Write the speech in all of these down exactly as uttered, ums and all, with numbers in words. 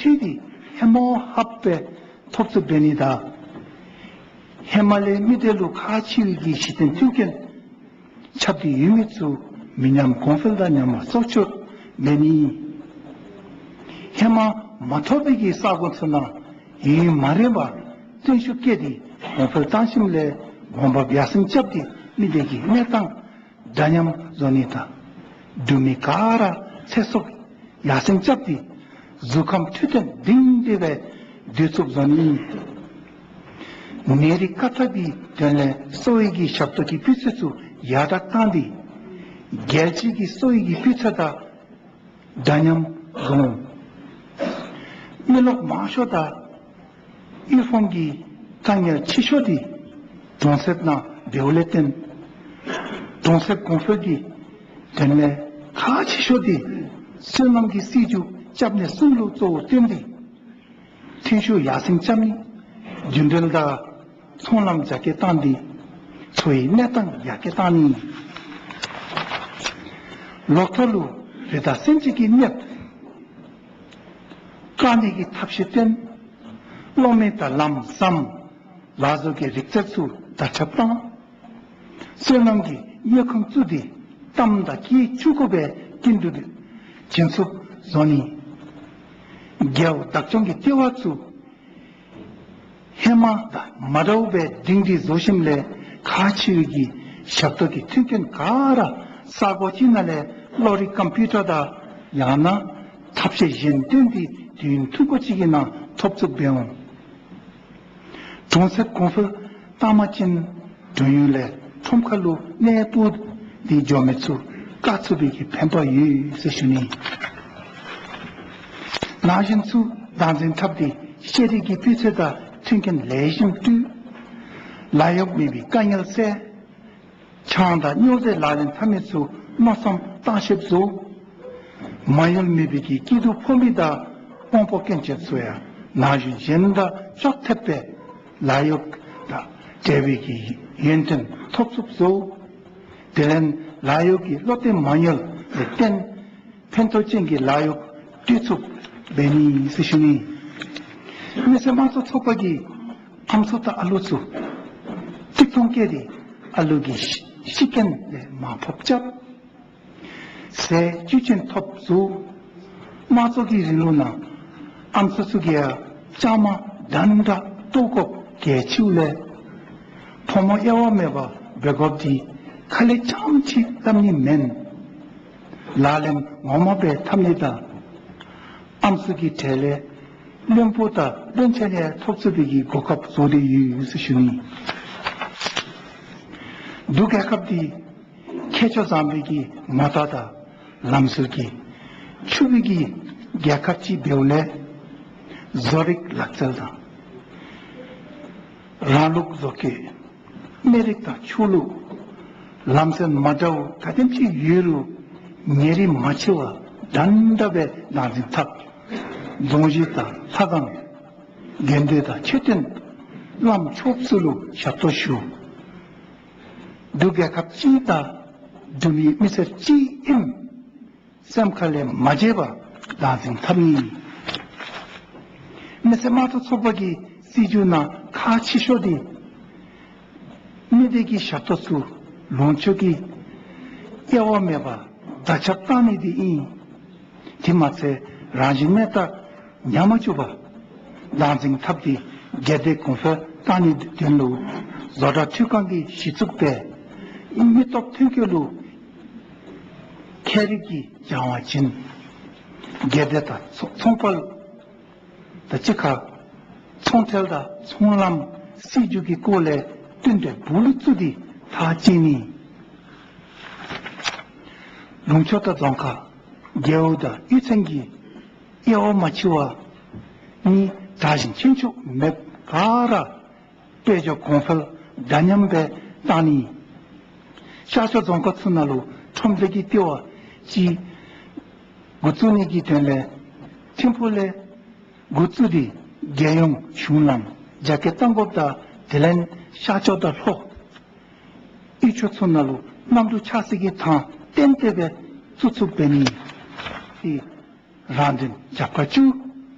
ཁྲིད་དེ་ཧེ་མ་ཧབ་སྦེ་ཐོབ་ཚུགསཔ་འབད་ནི་དང་། ཧེ་མ་ལས་མི་སྡེ་ལུ་ཁག་ཆེ་བའི་གི་གཞི་རྟེན་མཐུན་རྐྱེན་ཁྱབ་སྟེ་ཡོད་མི་ཚུ་མི་ཉམས་གོང་འཕེལ་དང་མཉམ་པར་སྲོག་སྐྱོབ་འབད་ནི། ཧེ་མ་མ་ཐོབ་པའི་གི་ས་གོ་ཚུ་ནང་ཡུན་མ་རིང་བར་བརྩོན་ཤུགས་བསྐྱེད་དེ་གོང་འཕེལ་བཏང་ཞིནམ་ལས་འོང་འབབ་ཡར་སེང་རྐྱབ་སྟེ་མི་སྡེ་གི་གནས་སྟངས་འདྲ་མཉམ་བཟོ་ནི་དང་། འབྲུག་མི་ག་ར་ཚེ་སྲོག་ཡར་སེང་རྐྱབ་སྟེ་གཟུགས་ཁམས་འཕྲོད་བསྟེན་སྒྲིང་སྒྲི་སྦེ་སྡོད་ཚུགསཔ་བཟོ་ནི། ནད་རིགས་བཀག་ཐབས་ཀྱི་དོན་ལས་གསོ་བའི་གི་ཞབས་ཏོག་གི་སྤུས་ཚད་ཚུ་ཡར་དྲག་བཏང་སྟེ་རྒྱལ་སྤྱིའི་གི་གསོ་བའི་གི་སྤུས་ཚད་དང་འདྲ་མཉམ་བཟོ་འོང་། མི་ལོག་མང་ཤོས་དང་དབུལ་ཕོངས་ཀྱི་དཀའ་ངལ་ཆེ་ཤོས་འདི་གྲོང་གསེབ་ནང་འབདཝ་ལས་བརྟེན། གྲོང་གསེབ་གོང་འཕེལ་གྱི་དོན་ལས་ཁག་ཆེ་ཤོས་འདི་སོ་ནམ་གྱི་སྲིད་བྱུས་སྐྱབས་གནས་གསུམ་ལུ་གཙོ་བོར་བསྟེན་ཏེ་ཐོན་ཤུགས་ཡར་སེང་རྐྱབ་ནི། རྒྱུན་འགྲུལ་དང་ཚོང་ལམ་རྒྱ་སྐྱེད་བཏང་སྟེ་འཚོ་བའི་གནས་སྟངས་ཡར་སྐྱེད་བཏང་ནི། ལོ་ཐོག་ལུ་རི་དྭགས་སེམས་ཅན་གྱི་གནོདཔ་བཀག་ནི་གི་ཐབས་ཤེས་བཏོན། གློག་མེ་དང་ལམ་ཟམ་ལ་སོགས་ཀྱི་རིག་རྩལ་ཚུ་དར་ཁྱབ་བཏང་། སོ་ནམ་གྱི་དངུལ་ཁང་བཙུགས་ཏེ་གཏའམ་དང་སྐྱེད་བཅུག་དགོ་པའི་སྐྱིན་འགྲུལ་བྱིན་ཚུགསཔ་བཟོ་ནི། རྒེད་འོག་བདག་སྐྱོང་གི་ལྟེ་བ་ཚུ་ཧེ་མ་དང་མ་འདྲཝ་སྦེ་སྒྲིང་སྒྲི་བཟོ་ཞིནམ་ལས་ཁག་ཆེ་བའི་གི་ཞབས་ཏོག་གི་མཐུན་རྐྱེན་ག་ར་ས་གོ་ཅིག་ནང་ལས་གློག་རིག་ཀམ་པིའུ་ཊར་དང་ཡང་ན་ཐབས་ཤེས་གཞན་བཏོན་ཏེ་དུས་ཡུན་ཐུང་ཀུ་ཅིག་གི་ནང་ཐོབ་ཚུགསཔ་འབད་འོང་། གྲོང་གསེབ་གོང་འཕེལ་བཏང་པ་ཅིན་འགྲོ་ཡུལ་ལས་ཁྲོམ་ཁ་ལུ་གནས་སྤོ་སྟེ་འགྱོ་མི་ཚུ་བཀག་ཚུགས་པའི་གི་ཕན་པ་ཡོད་ཟེར་ཞུ་ནི། ན་གཞོན་ཚུ་བདག་འཛིན་འཐབ་སྟེ་ཤེས་རིག་གི་སྤུས་ཚད་དང་མཐུན་རྐྱེན་ལེགས་ཤོམ་བསྐྲུན། ལཱ་གཡོག་མེད་པའི་དཀའ་ངལ་སེལ། ཆང་དང་སྨྱོ་རྫས་ལག་ལེན་འཐབ་མི་ཚུ་མནོ་བསམ་བཏང་ཤེསཔ་བཟོ། མ་ཡུལ་མེད་པའི་གི་སྐྱིད་སྡུག་ཕོག་མི་དང་དབང་པོ་སྐྱོན་ཅན་ཚུ་ཡང་ན་གཞོན་གཞན་དང་ཅོག་འཐདཔ་སྦེ་ལཱ་གཡོག་དང་འབྲེལ་བའི་གི་ཡོན་ཏན་ཐོབ་ཚུགསཔ་བཟོ། དེ་ལས་ལཱ་གཡོག་གི་བློ་གཏད་མ་ཡལ་བའི་རྟེན་ཕན་ཐོགས་ཅན་གྱི་ལཱ་གཡོག་སྤྲོད་ཚུགསཔ་འབད་ནི་ཟེར་ཞུ་ནི། མི་སེར་དམངས་གཙོ་ཚོགས་པ་གིས་ཨམ་སྲུ་དང་ཨ་ལུ་ཚུ་གཅིག་མཐོང་བསྐྱེད་དེ་ཨ་ལུ་གི་ཤི་ཤི་རྐྱེན་ལས་མར་ཕབ་རྐྱབ། ཟས་བཅུད་ཅན་ཐོབ་ཚུགས། དམངས་གཙོ་གི་རིང་ལུགས་ནང་ཨམ་སྲུ་ཚུ་གིས་ཡང་བཅའ་མར་འདྲན་འདྲ་གཏོགས་དགོཔ་གལ་ཆེཝ་ལས་ཕོ་མོ་དབྱེ་བ་མེད་པར་འབད་དགོཔ་འདི་ཁ་ལས་རྐྱངམ་ཅིག་སླབ་ནི་མེན། ལག་ལེན་ངོ་མ་སྦེ་འཐབ་ནི་དང་ཨམ་སྲུ་གི་གྲས་ལས་བློན་པོ་དང་བློན་ཆེན་ཡང་ཐོབ་ཚུགས་པའི་གི་གོ་སྐབས་བཟོ་སྟེ་ཡོད་ཟེར་ཞུ་ནི། འབྲུག་རྒྱལ་ཁབ་འདི་ཁྱད་ཆོས་བཟང་པོའི་གི་མ་རྩ་དང་ལམ་སྲོལ་གྱིས་ཕྱུག་པའི་གི་རྒྱལ་ཁབ་ཅིག་འབདཝ་ལས་བཟོ་རིག་ལག་རྩལ་དང་རང་ལུགས་བཟོ་བཀོད་སྨན་རིགས་དང་ཆོས་ལུགས་ལམ་སྲོལ་མ་འདྲཝ་ག་དེམ་ཅིག་ཡོད་རུང་ཉེ་རིང་མ་ཕྱེ་བར་འདྲན་འདྲ་སྦེ་བདག་འཛིན་འཐབ། རྫོང་གཞིས་དང་ལྷ་ཁང་དགོན་སྡེ་དང་མཆོད་རྟེན་བླམ་ཆོསཔ་ཚུ་ལུ་ཞབས་ཏོག་ཞུ། འབྲུག་རྒྱལ་ཁབ་སྤྱི་དང་འབྲུག་མི་མི་སེར་སྤྱིའི་སེམས་ཁ་ལས་མ་བརྗེད་པར་བདག་འཛིན་འཐབ་ནི། མི་སེར་དམངས་གཙོ་ཚོགས་པ་གི་སྲིད་བྱུས་ནང་ཁག་ཆེ་ཤོས་འདི་མི་སྡེ་གི་ཞབས་ཏོག་ཚུ་ལུང་ཕྱོགས་ཀྱི་དབྱེ་བ་མེད་པར་དར་ཁྱབ་བཏང་ནི་འདི་ཨིན། དེ་མ་ཚད་རང་བཞིན་གནས་སྟངས་ཉམས་མ་བཅུག་པར་བདག་འཛིན་འཐབ་སྟེ་སྒེར་སྡེ་གོང་འཕེལ་བཏང་ནིའི་དོན་ལུ་བཟོ་གྲྭ་འཕྲུལ་ཁང་གི་གཞི་བཙུགས་སྦེ་མི་སྟོབས་ཐོན་སྐྱེད་ལུ་ཁྱད་རིག་གི་སྦྱང་བ་བྱིན། སྒེར་སྡེ་དང་ཚོང་ཚོང་དཔོན་དང་གཅིག་ཁར་ཚོང་འབྲེལ་དང་ཚོང་ལམ་སྲིད་བྱུས་ཀྱི་སྐོར་ལས་བསྟུན་གྲོས་སྦུག་ལུ་བཙུགས་ཏེ་ཐག་བཅད་ནི། ལུང་ཕྱོགས་དང་རྫོང་ཁག་རྒེད་འོག་དང་གཡུས་ཚན་གྱི་དབྱེ་བ་མ་ཕྱེ་བར་མི་དྲག་ཞན་ཁྱད་ཆོས་མེད་པར་ག་ར་དཔལ་འབྱོར་གོང་འཕེལ་འདྲ་མཉམ་སྦེ་བཏང་ནི། ཤར་ཕྱོགས་རྫོང་ཁག་ཚུ་ནང་ལུ་ཁྲོམ་སྡེ་གི་ལྟེ་བ་ཅིག་འགོ་བཙུགས་ནི་གི་དོན་ལས་ཐིམ་ཕུག་ལས་འགོ་བཙུགས་ཏེ་རྒྱལ་ཡོངས་གཞུང་ལམ་རྒྱ་སྐྱེད་གཏང་དགོཔ་དང་དེ་ལས་ཤར་ཕྱོགས་དང་ལྷོ་དབུས་ཕྱོགས་ཚུ་ནང་ལུ་གནམ་གྲུ་ཆགས་སའི་གི་ཐང་ཏན་ཏན་སྦེ་བཙུགས་ཚུགསཔ་འབད་ནི། ཏེ་རང་དོན་རྒྱབ་ཁར་བཅུག།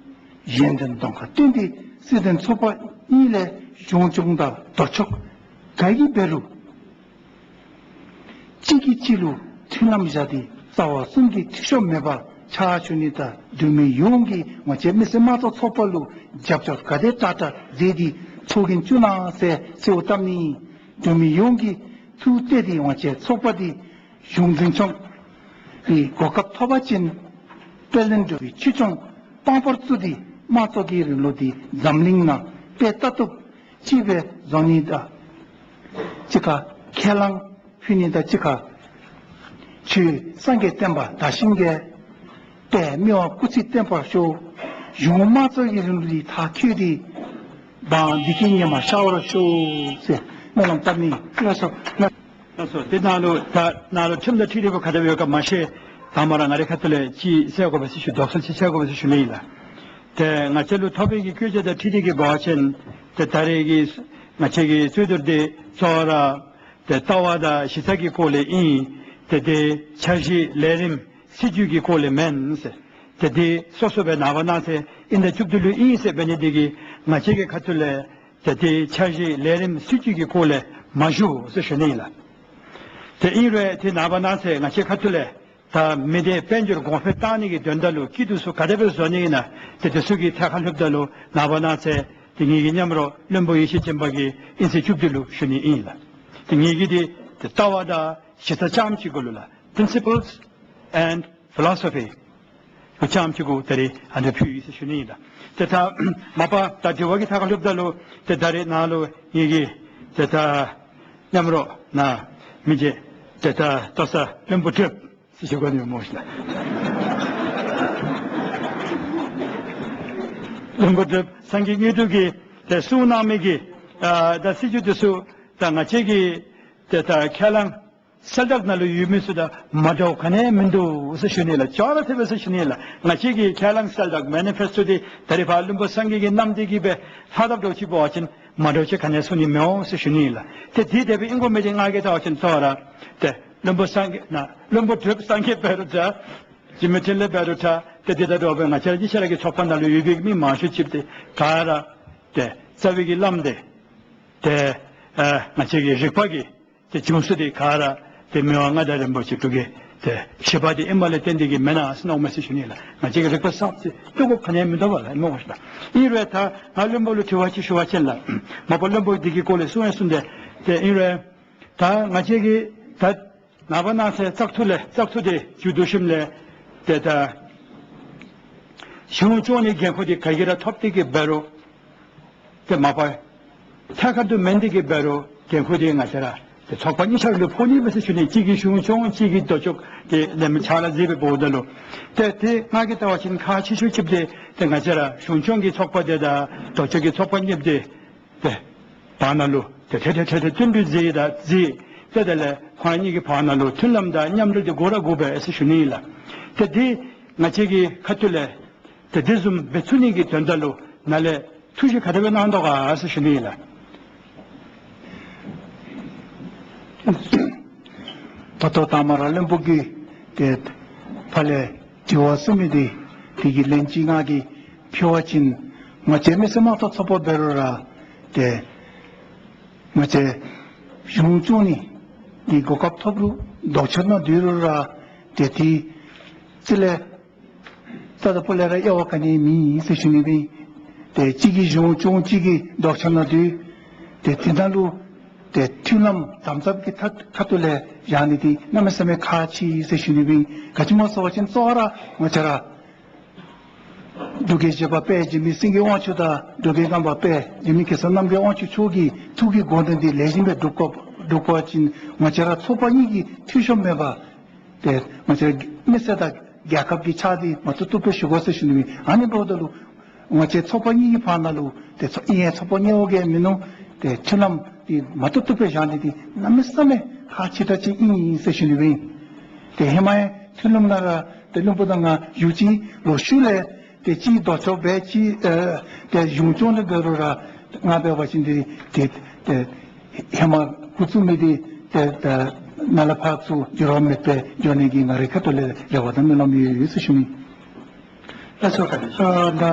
གཞན་དོན་གདོང་ཁར་བསྟན་ཏེ་སྲིད་དོན་ཚོགས་པ་གཉིས་ལས་གཞུང་སྐྱོང་དང་ལྡོག་ཕྱོགས་ག་གིས་འབད་རུང་གཅིག་གིས་གཅིག་ལུ་མཐུན་ལམ་བཞག་སྟེ་རྩ་བ་གསུམ་གྱི་འཐུས་ཤོར་མེད་པར་ཕྱག་ཞུ་ནི་དང་འབྲུག་མི་ཡོངས་ཀྱིས་ང་བཅས་མི་སེར་དམངས་གཙོ་ཚོགས་པ་ལུ་རྒྱབ་སྐྱོར་ག་དེ་དྲག་དྲག་མཛད་དེ་ཚོགས་རྒྱན་བཙུགས་གནང་ཟེར་གསོལཝ་བཏབ་ནི། འབྲུག་མི་ཡོངས་ཀྱིས་ཐུགས་གཏད་དེ་ང་བཅས་ཚོགས་པ་འདི་གཞུང་འཛིན་སྐྱོང་གི་གོ་སྐབས་ཐོབ་པ་ཅིན་དཔལ་ལྡན་འབྲུག་པའི་ཆོས་སྐྱོང་དཔང་པོར་བཙུགས་ཏེ་དམངས་གཙོ་གི་རིང་ལུགས་འདི་འཛམ་གླིང་ནང་དཔེ་ལྟ་བཏུབ་ཅིག་སྦེ་བཟོ་ནི་དང་གཅིག་ཁར་ཁས་བླངས་ཕུལ་ནི་དང་གཅིག་ཁར་ཆོས་སངས་རྒྱས་བསྟན་པ་དར་ཞིང་རྒྱས། དཔལ་མི་དབང་སྐུ་ཚེ་བརྟན་པར་ཤོག། གཞུང་དམངས་གཙོ་གི་རིང་ལུགས་འདི་མཐར་འཁྱོལ་ཏེ་འབངས་བདེ་སྐྱིད་ཉི་མ་ཤར་བར་ཤོག་ཟེར་སྨོན་ལམ་བཏབ་ནི། ལགས་སོ། ལགས་སོ། དེ་ནང་ལུ་ད་ནང་ལུ་ཁྲིམས་དང་འཁྲིལ་ཏེ་ག་དེ་སྦེ་ཡོད་ག་མ་ཤེས། དང་པ་ར་ང་རའི་ཁ་ཐུག་ལས་ཅིག་ཟེར་དགོ་པས་ཟེར་ཞུ། དོགས་སེལ་ཅིག་ཟེར་དགོ་པས་ཟེར་ཞུ་ནི་ཨིན་ལགས། ཏེ་ང་བཅས་ལུ་ཐོབ་པའི་གི་བཀོད་རྒྱ་དང་འཁྲིལ་ཏེ་གི་འབད་བ་ཅིན་ཏེ་ད་རེས་ཀྱི་ང་བཅས་ཀྱི་རྩོད་བསྡུར་འདི་གཙོ་བོ་ར་ཏེ་ལྟ་བ་དང་གཞི་རྩ་གི་སྐོར་ལས་ཨིན། ཏེ་དེ་འཆར་གཞི་ལས་རིམ་སྲིད་བྱུས་ཀྱི་སྐོར་ལས་མེན་ཟེར། ཏེ་དེ་སོ་སོ་སྦེ་ནངས་པ་གནངས་ཚེ་ཨིན་ཟླ་བཅུ་བདུན་ལུ་ཨིན་ཟེར་འབད་ནི་དེ་གིས་ང་བཅས་ཀྱི་ཁ་ཐུག་ལས་ཏེ་དེ་འཆར་གཞི་ལས་རིམ་སྲིད་བྱུས་ཀྱི་སྐོར་ལས་མ་ཞུ་ཟེར་ཞུ་ནི་ཨིན་ལགས། ཏེ་ཨིན་རུང་ཏེ་ནངས་པ་གནངས་ཚེ་ང་བཅས་ཁ་ཐུག་ལས་ད་མི་སྡེ་དཔལ་འབྱོར་གོང་འཕེལ་བཏང་ནི་གི་དོན་དག་ལུ་སྐྱིད་སྡུག་ཚུ་ག་དེ་སྦེ་བཟོ་ནི་ཨིན་ན་ཏེ་དེ་ཚུ་གི་ཐད་ཁར་ལྷོདཔ་ད་ལུ་ནངས་པ་གནངས་ཚེ་ཏེ་ངེ་གི་མཉམ་རོགས་བློན་པོ་ཡེ་ཤེས་སྦྱིན་པ་གིས་ཨིན་ཚེ་བཅུ་བདུན་ལུ་ཞུ་ནི་ཨིན་ལགས། ཏེ་ངེ་གི་འདི་ཏེ་ལྟ་བ་དང་གཞི་རྩ་རྐྱངམ་གཅིག་གུ་ལུ་ལགས། Principles and philosophy རྐྱངམ་གཅིག་གུ་ད་རེས་ཨ་ནི་ཕུལ་ཡི་ཟེར་ཞུ་ནི་ཨིན་ལགས། ཏེ་ད་མ་པ་ད་དྲི་བ་གི་ཐད་ཁར་ལྷོདཔ་ད་ལུ་ཏེ་ད་རེས་ནཱ་ལུ་ངེ་གི་ཏེ་ད་མཉམ་རོགས་ནཱ་མི་རྗེ་ཏེ་ད་ལྟོ་ཚང་བློན་པོ་བགྲེསཔ་ཟེར་ཞུ་དགོ་ནི་སྨོ་ཤིག་ལགས། བློན་པོ་བགྲེསཔ་སངས་རྒྱས་དངོས་གྲུབ་ཀྱིས་ཏེ་གསུངས་གནང་མི་གི་ཨ་ད་སྲིད་བྱུས་འདི་ཚུ་ད་ང་བཅས་ཀྱི་ཏེ་ད་ཁས་བླངས་གསལ་བསྒྲགས་ནང་ལུ་ཡོད་མི་ཚུ་དང་མ་འདྲཝ་ག་ནི་ཡང་མིན་འདུག་ཟེར་ཞུ་ནི་ལགས། ཅོག་ར་འཐདཔ་ཟེར་ཞུ་ནི་ལགས། ང་བཅས་ཀྱི་ཁས་བླངས་གསལ་བསྒྲགས་མེ་ནི་ཕེསི་ཊོ་འདི་ད་རེས་ཕར་བློན་པོ་སངས་རྒྱས་ཀྱིས་བསྣམས་ཏེ་གི་སྦེ་ལྷག་དཔ་འདྲཝ་ཅིག་འབད་བ་ཅིན་མ་འདྲཝ་ཅིག་ག་ནི་ཡང་གསུང་ནི་མི་འོང་ཟེར་ཞུ་ནི་ལགས། ཏེ་དེ་དེ་སྦེ་ཨིན་དགོ་མི་འདི་ང་གིས་བལྟ་བ་ཅིན་གཙོ་བོ་ར་ཏེ་བློན་པོ་སངས་རྒྱས་ནཱ་བློན་པོ་བགྲེསཔ་སངས་རྒྱས་འབད་རུང་འདྲ། འཇིགས་མེད་འཕྲིན་ལས་འབད་རུང་འདྲ། ཏེ་དེ་དང་འདྲཝ་སྦེ་ང་བཅས་ར་གཉིས་ཆ་ར་གི་ཚོགས་པ་ནང་ལུ་ཡོད་པའི་མི་མང་ཤོས་ཅིག་ཏེ་ག་ར་ཏེ་རྩ་བའི་གི་བླམ་འདི་ཏེ་ཨ་ང་བཅས་ཀྱི་རིག་པ་གི་ཏེ་འབྱུང་སྲོལ་འདི་ག་ར་ཏེ་མི་དབང་མངའ་བདག་རིན་པོ་ཆེ་འབྲུག་རྒྱལ་ཏེ་བཞི་པ་འདི་ཨིནམ་ལས་བརྟེན་ཏེ་གི་མེན་ན་ཟེར་མནོཝ་མས་ཟེར་ཞུ་ནི་ལགས། ང་བཅས་ཀྱི་རིག་པ་གསརཔ་ཅིག་ལྟོ་གོ་ག་ནི་ཡང་མིན་འདུག་པ་ལགས། སྨོ་ཤིག་ལགས། ཨིན་རུང་ད་ང་བློན་པོ་ལུ་དྲི་བ་ཅིག་ཞུ་བ་ཅིན་ལགས། མ་པ་བློན་པོ་འདི་གི་སྐོར་ལས་གསུང་ཡང་གསུངས་ཏེ་ཏེ་ཨིན་རུང་ད་ང་བཅས་ཀྱི་ད་ནངས་པ་གནངས་ཚེ་བཙག་འཐུ་ལས་བཙག་འཐུ་འདི་མཇུག་བསྡུ་ཞིནམ་ལས་ཏེ་ད་གཞུང་སྐྱོང་ནི་འགན་ཁུར་འདི་ག་གིས་ར་ཐོབ་སྟེ་གི་འབད་རུང་ཏེ་མ་པ་ཐད་ཀར་དུ་མེན་ཏེ་གི་འབད་རུང་འགན་ཁུར་འདི་ང་བཅས་ར་ཏེ་ཚོགས་པ་གཉིས་ཆ་ར་ལུ་ཕོག་ནི་མས་ཟེར་ཞུ་ནི། གཅིག་གིས་གཞུང་སྐྱོང་གཅིག་གིས་ལྡོག་ཕྱོགས་ཏེ་ལས་མི་ཆ་ར་མཛད་སྦེ་འབདཝ་ད་ལུ་ཏེ་ཏེ་ང་གིས་བལྟ་བ་ཅིན་ཁག་ཆེ་ཤོས་ཅིག་འདི་ཏེ་ང་བཅས་ར་གཞུང་སྐྱོང་གི་ཚོགས་པ་འདི་དང་ལྡོག་ཕྱོགས་ཀྱི་ཚོགས་པ་གཉིས་འདི་ཏེ་བར་ན་ལུ་ཏེ་ཐད་ཐད་ཐད་ཐད་བསྟུན་གྲོས་མཛད་ཡི་ད་མཛད། ཏེ་དེ་ལས་ཁོང་གཉིས་ཀྱི་བར་ན་ལུ་མཐུན་ལམ་དང་མཉམ་འབྲེལ་འདི་དགོ་ར་དགོ་པས་ཟེར་ཞུ་ནི་ཨིན་ལགས། ཏེ་འདི་ང་བཅས་ཀྱི་ཁ་ཐུག་ལས་ཏེ་དེ་བཟུམ་འབད་ཚུགས་ནི་གི་དོན་དག་ལུ་ནཱ་ལས་ཐུགས་བཞེད་ག་དེ་སྦེ་གནང་དོ་ག་ཟེར་ཞུ་ནི་ཨིན་ལགས། ད་ལྟོ་དང་པ་ར་བློན་པོ་གིས་ཏེ་ཕར་ལས་དྲི་བ་གསུངས་མི་འདི་དེ་གི་ལན་ཅིག་ང་གིས་ཕུལ་བ་ཅིན་ང་བཅས་མི་སེར་དམངས་གཙོ་ཚོགས་པ་འབད་རུང་ར་ཏེ་ང་བཅས་གཞུང་སྐྱོང་ནི་གི་གོ་སྐབས་ཐོབ་རུང་ལྡོག་ཕྱོགས་ནང་སྡོད་རུང་ར་ཏེ་དེ་རྩིས་ལས་རྩ་དང་པོ་ལས་ར་དབྱེ་བ་ག་ནི་མེད་ཟེར་ཞུ་ནི་སྦེ། ཏེ་གཅིག་གིས་གཞུང་སྐྱོང་གཅིག་གིས་ལྡོག་ཕྱོགས་ནང་སྡོད། ཏེ་དེ་ནང་ལུ་ཏེ་མཐུན་ལམ་དམ་ཟབ་ཀྱི་ཐད་ཁ་ཐུག་ལས་བཞག་ནི་འདི་གནམ་མེད་ས་མེད་ཁག་ཆེ་ཟེར་ཞུ་ནི་སྦེ། ག་ཅི་སྨོ་ཟེར་བ་ཅིན་གཙོ་བོ་ར་ང་བཅས་ར་འབྲུག་རྒྱལ་བཞི་པ་དཔལ་འཇིགས་མེད་སེང་གེ་དབང་ཕྱུག་དང་འབྲུག་རྒྱལ་ལྔ་པ་དཔལ་འཇིགས་མེད་གེ་སར་རྣམ་རྒྱལ་དབང་ཕྱུག་མཆོག་གི་ཐུགས་ཀྱི་དགོངས་དོན་འདི་ལེགས་ཤོམ་སྦེ་སྒྲུབ་དགོ་སྒྲུབ་པ་ཅིན་ང་བཅས་ར་ཚོགས་པ་གཉིས་ཀྱི་འཐུས་ཤོར་མེད་པར་ཏེ་ང་བཅས་མི་སེར་དང་རྒྱལ་ཁབ་ཀྱི་ཕྱག་འདི་མ་བཏུབ་བཏུབ་སྦེ་ཞུ་དགོ་ཟེར་ཞུ་ནི་སྦེ། ཨ་ནི་འབདཝ་ད་ལུ་ང་བཅས་ཚོགས་པ་གཉིས་ཀྱི་བར་ན་ལུ་ཏེ་ཚོགས་ཨིན་ཡང་ཚོགས་པ་གཉིས་པོ་གིས་མིན་ནུག། ཏེ་མཐུན་ལམ་འདི་མ་བཏུབ་བཏུབ་སྦེ་བཞག་ནི་འདི་གནམ་མེད་ས་མེད་ཁག་ཆེ་དྲགས་ཅིག་ཨིན་ཟེར་ཞུ་ནི་སྦེ། ཏེ་ཧེ་མ་ཡང་མཐུན་ལམ་ནང་ར་ཏེ་བློན་པོ་དང་ང་ཡུལ་གཅིག་ལུ་ཤུལ་ལས་ཏེ་གཅིག་ལྡོག་ཕྱོགས་འབད་གཅིག་ཨེ་ཏེ་གཞུང་སྐྱོང་ནི་འབད་རུང་ར་ང་འབད་བ་ཅིན་འདི་ཏེ་ཏེ་ཧེ་མ་འགོ་བཙུགས་མི་འདི་ཏེ་ཏེ་ནཱ་ལས་ཕར་ཚུར་འགྱུར་བ་མེད་པར་འགྱོ་ནི་གི་ང་རའི་ཁ་ཐུག་ལས་རེ་བ་དང་སྨོན་ལམ་ཡོད་ཡོད་ཟེར་ཞུ་ནི། ལགས་སོ། ཨ་ད་